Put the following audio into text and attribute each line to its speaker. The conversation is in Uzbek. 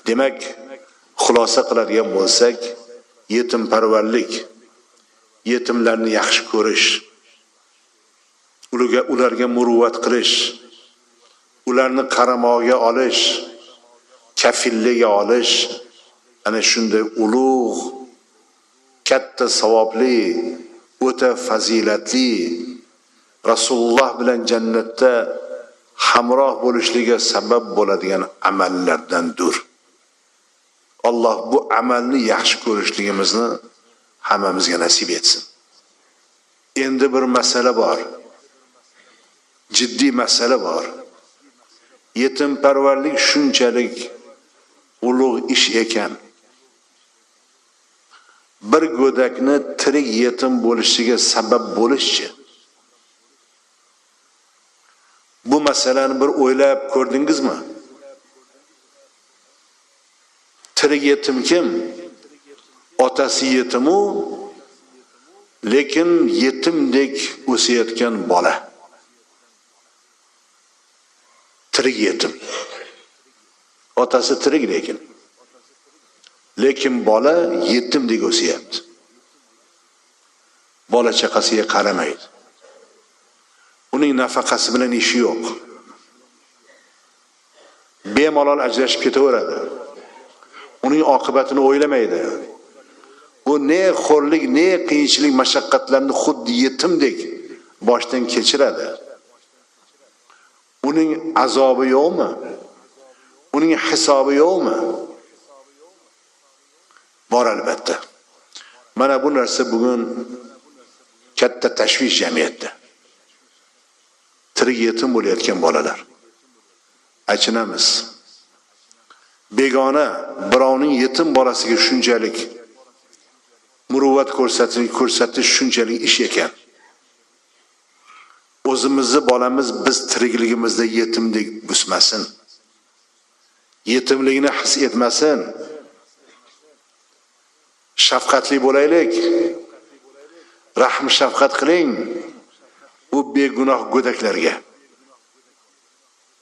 Speaker 1: Demak, xulosa qiladigan bo'lsak, yetimparvarlik, yetimlarni yaxshi ko'rish, ularga muruvvat qilish, ularni qaramog'iga olish, kafilligiga olish ana shunday ulug', katta savobli, o'ta fazilatli, Rasululloh bilan jannatda hamroh bo'lishligiga sabab bo'ladigan amallardandir. Alloh bu amalni yaxshi ko'rishligimizni hammamizga nasib etsin. Endi bir masala bor. Jiddiy masala bor. Yetimparvarlik shunchalik ulug' ish ekan. Bir go'dakni tirik yetim bo'lishiga sabab bo'lishchi. Bu masalani bir o'ylab ko'rdingizmi? Tirik yetim kim? Otasi yetimu, lekin yetimdek o'sayotgan bola. Tirik yetim. Otasi tirik lekin. Lekin bola yetimdek o'sayapti. Bola chaqasiga qaramaydi. Uning nafaqasi bilan ishi yo'q. Bemalol ajrashib ketaveradi. Uning oqibatini o'ylamaydi. U ne xo'rlik, ne qiyinchilik, mashaqqatlarni xuddi yetimdek boshdan kechiradi. Uning azobi yo'qmi? Uning hisobi yo'qmi? Bor albatta. Mana bu narsa bugun katta tashvish jamiyatda. Tirik yetim bo'layotgan bolalar. Achinamiz. Begona birovning yetim bolasiga shunchalik muruvvat ko'rsatish shunchalik ish ekan. O'zimizni bolamiz biz tirikligimizda yetimdek o'smasin. Yetimligini his etmasin. Shafqatli bo'laylik. Rahm shafqat qiling u begunoh go'daklarga.